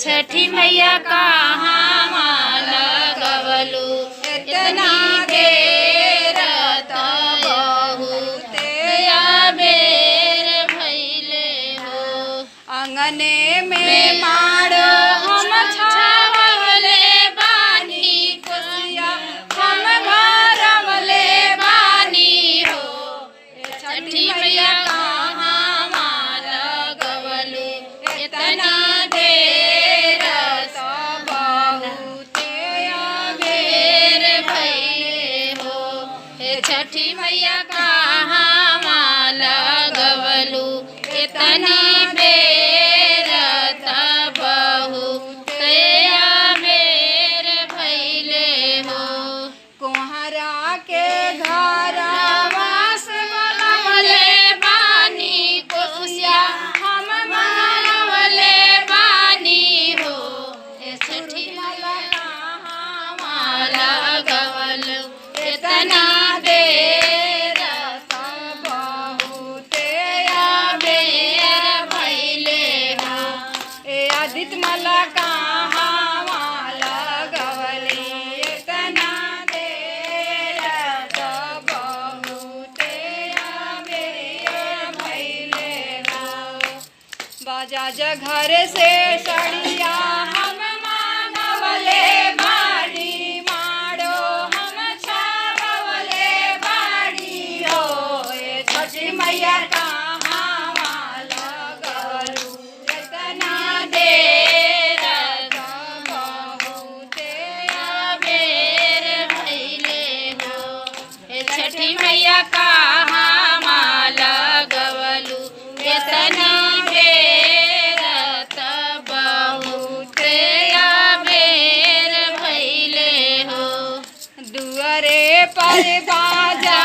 छठी मैया कहाँ लगवलू इतना देर त बहुते अबेर भइले हो। अंगने में माड़ो हम छावले बानी, कोसिया हम भरवले बानी हो। ए छठी मैया कहाँ लगवलू इतना देर त बहुते बेर भइले हो। हे छठी मैया कहाँ लगवलू इतनी बेर त बहुते अबेर भइले हो। कोहरा के घरवा से बोलवले बानी, कोसिया हम मानवले बानी हो। हे छठी मैया कहाँ लगवलू इतना देर त बहुते अबेर भइले हो। ए आदित्य मला कहाँ लगवली इतना देर त बहुते अबेर भइले हो। बजाज घर से सड़िया हम मांगवले बाड़ी, माड़ो हम छावले बाड़ी हो। ए छठी मैया कहाँ लगवलू इतना देर त बहुते अबेर भइले हो। हे छठी मैया कहाँ लगवलू इतनी बेर त बहुते अबेर भइले हो। दुआरे पर बाजा